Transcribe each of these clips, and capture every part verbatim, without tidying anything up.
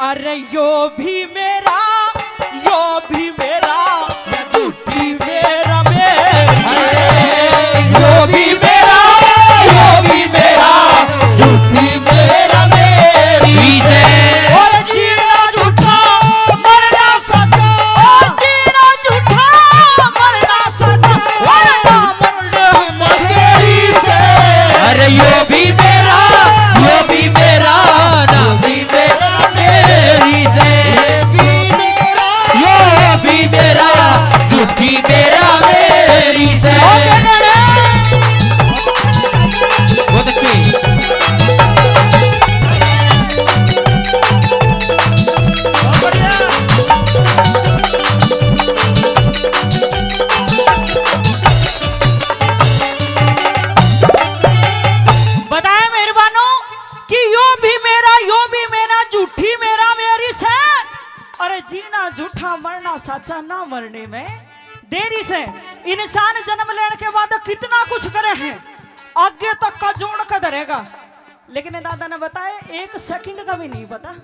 अरे यो भी मेरा, यो भी मेरा, या झूठी मेरा मेरी। अरे यो भी मेरा, यो भी मेरा, झूठी मेरा मेरी से। और जीना झूठा, मरना सच्चा। और जीना झूठा, मरना सच्चा। और ना मरने में देरी से। अरे यो भी मेरा, यो भी मेरा, ना भी मेरा मेरी से। यो भी मेरा, झूठी मेरा मेरी से। बहुत अच्छी। बताया मेहरबानों कि यो भी मेरा, यो भी मेरा, झूठी मेरा मेरी से। अरे जीना झूठा, मरना साचा, ना मरने में देरी से। इंसान जन्म लेने के बाद कितना कुछ करे हैं, आगे तक का जोड़ के धरेगा, लेकिन दादा ने बताया एक सेकंड का भी नहीं पता।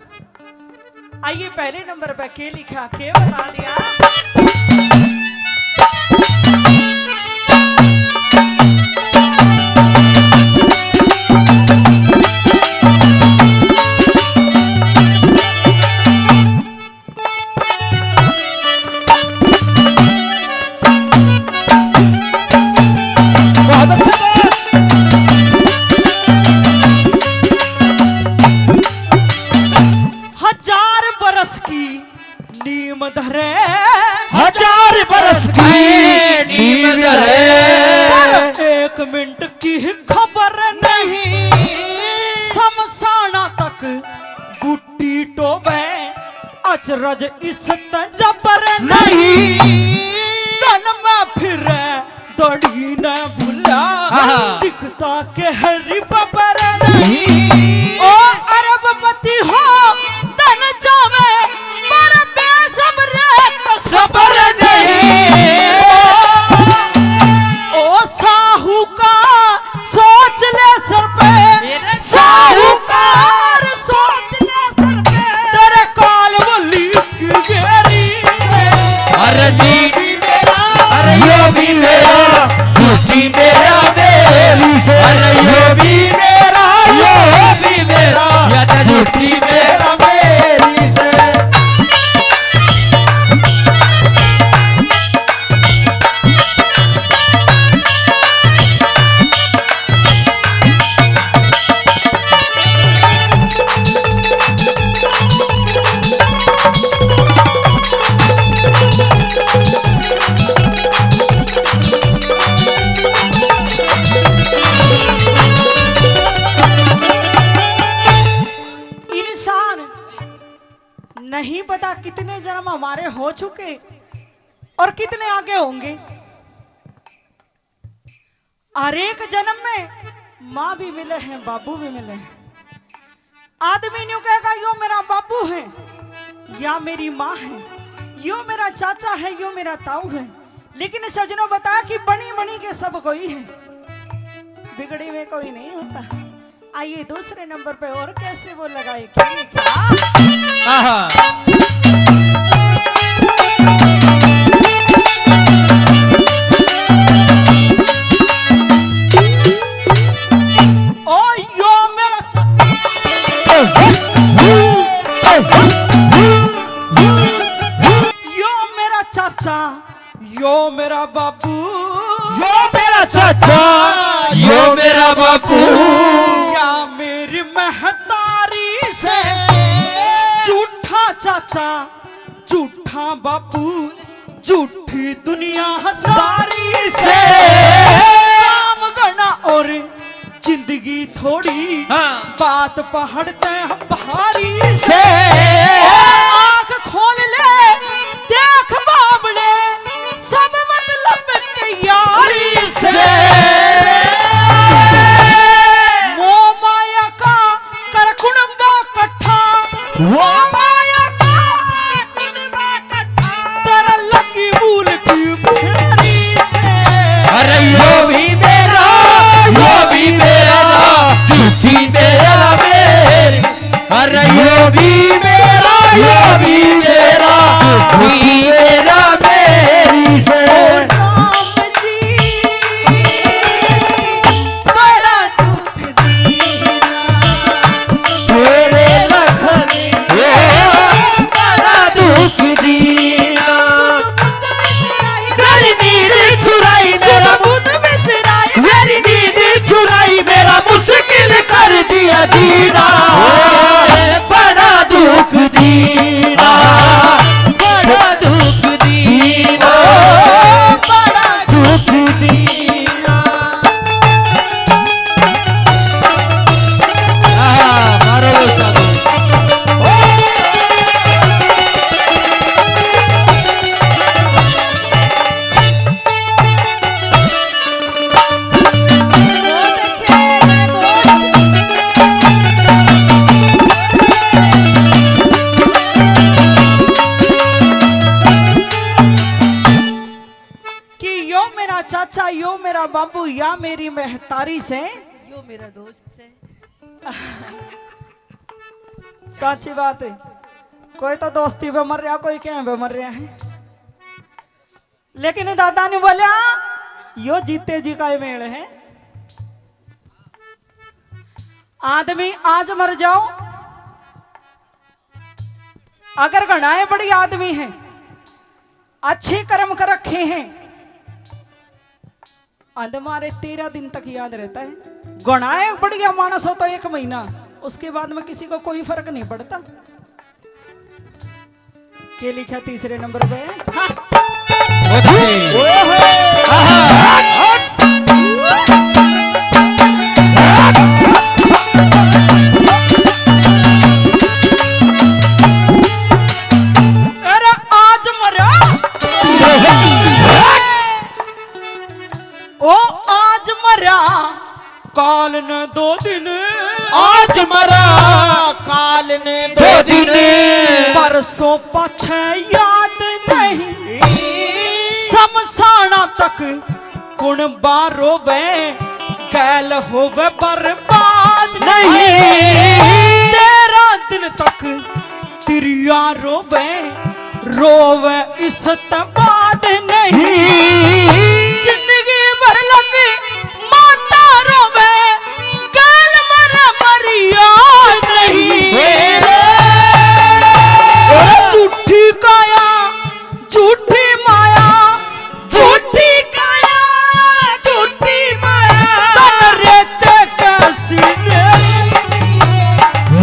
आइए पहले नंबर पे के लिखा, के बता दिया। बहुत अच्छा। हजार बरस की नीम धरे, हजार बरस की नीम धरे, पर एक मिनट की खबर नहीं, शमशाना तक गुट्टी टोवे, अचरज इस ते जबर नहीं। नहीं। तन में फिरे दड़ी ने भुला, हाँ, हाँ। दिखता के हरी बबर नहीं। ओ अरबपति हो धन जावे, पर बेसबरे को सबर नहीं। ओ साहूकार सोच ले सर पे, मेरे साहूकार सोच ले सर पे, तेरे काल वो लिख देरी से। अरे जी भी मेरा, अरे यो भी मेरा, झूठी मेरा मेरी से। अरे यो भी मेरा, यो भी मेरा, या तो झूठी मेरा मेरी से। इंसान नहीं पता कितने जन्म हमारे हो चुके और कितने आगे होंगे। हर एक जन्म में माँ भी मिले हैं, बाबू भी मिले हैं। आदमी न्यू कहेगा, "यो मेरा बाबू है, या मेरी माँ है, यो मेरा चाचा है, यो मेरा ताऊ है।" लेकिन सजनों, बताया कि बनी बनी के सब कोई है, बिगड़ी में कोई नहीं होता। आइए दूसरे नंबर पे और कैसे वो लगाए, क्या, क्या? आहा। ओ यो मेरा चाचा, यो मेरा चाचा, यो मेरा बाबू, यो मेरा चाचा, यो मेरा बाबू। या मेरी महतारी से झूठा चाचा, झूठा बापू, झूठी दुनिया सारी से। काम घना और जिंदगी थोड़ी, हाँ। बात पहाड़ ते भारी से। आँख खोल ले, देख बावले, सब मतलब के यारी से। मोह माया का कर कुणबा कट्ठा, वो माया का कुणबा कट्ठा, तेरा लगी मूल की फेरी से। अरे यो भी मेरा, यो भी मेरा, झूठी मेरा मेरी। अरे यो भी दुखी मेरा मेरी से। ओ राम जी, बड़ा दुख दीना। तेरे लखन, ओ, बड़ा दुख दीना। मेरी नींद चुराई मेरा बुध बिसराए, मेरी नींद चुराई, मेरा मुश्किल कर दिया जीना। ओए, बड़ा दुख दीना, बड़ा दुख दीना, बड़ा दुख दीना। आहा, मारो लो साधु। बहुत अच्छे, मेरे दोस्त। कि यो मेरा चाचा, यो मेरा बाबू, या मेरी महतारी से। यो मेरा दोस्त से। साची बात है, कोई तो दोस्ती पे मर रहा, कोई क्या पे मर रहा है। लेकिन दादा ने बोला, यो जीते जी का ही मेल है। आदमी आज मर जाओ, अगर घणाए बड़ी आदमी है, अच्छे कर्म कर रखे हैं, अंध मारे तेरह दिन तक याद रहता है। घणाए बढ़िया मानस हो तो एक महीना, उसके बाद में किसी को कोई फर्क नहीं पड़ता। के लिखा तीसरे नंबर पे? हाँ। बहुत अच्छे। ओहो। आहा। अरे आज मरा। ओ आज मरा। काल ने दो दिन। आज मरा, काल ने दो दिन। परसों पाछे याद नहीं। समसाना तक कुण बारो वे, गैल होवे बर्बाद नहीं। तेरह दिन तक तिरिया रोवे, रोवे इस ते बाद नहीं। जिंदगी भर लगे माता रोवे, गैल मरे मरी याद नहीं। झूठी काया, झूठी माया, झूठी काया, झूठी माया। तन रेते कैसी ने।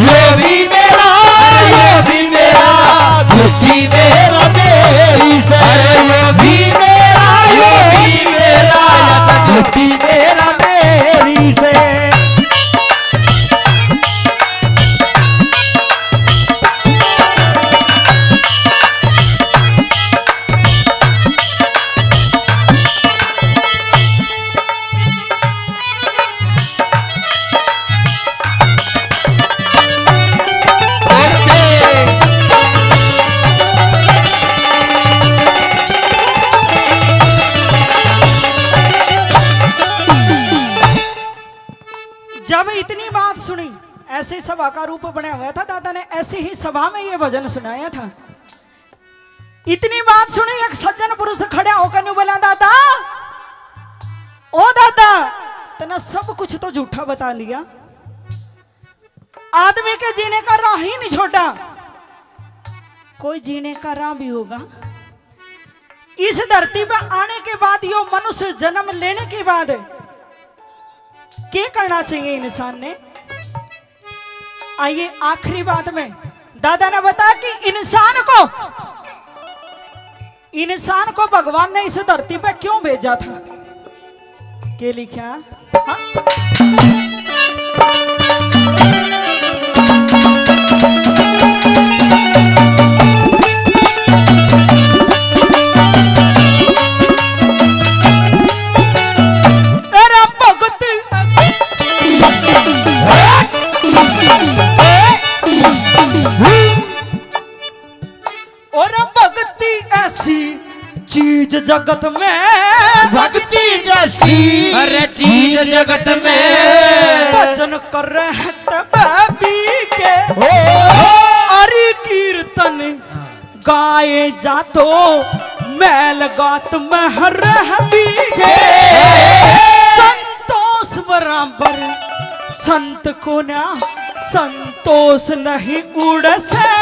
ये भी मेरा, ये भी मेरा, झूठी मेरा मेरी से। अरे ये भी मेरा, ये भी मेरा, झूठी मेरा मेरी से। जब इतनी बात सुनी, ऐसी सभा का रूप बना हुआ था, दादा ने ऐसी ही सभा में ये भजन सुनाया था। इतनी बात सुनी, एक सज्जन पुरुष खड़ा होकर न्यू बोला, दादा, ओ दादा, तने सब कुछ तो झूठा बता दिया, आदमी के जीने का राह ही नहीं छोड़ा, कोई जीने का राह भी होगा? इस धरती पर आने के बाद, यो मनुष्य जन्म लेने के बाद के करना चाहिए इंसान ने? आइए, आखिरी बात में दादा ने बताया कि इंसान को, इंसान को भगवान ने इस धरती पे क्यों भेजा था। के लिखा? हाँ? अरे भगत और भक्ति ऐसी चीज जगत में, भक्ति जैसी अरे चीज जगत में। भजन कर रहे हैं तब भी के ओ। हरि कीर्तन गाए जा तो मैल गात में रहबी गे। संतोष बराबर संत कोन्या, संतोष नहीं उड़ से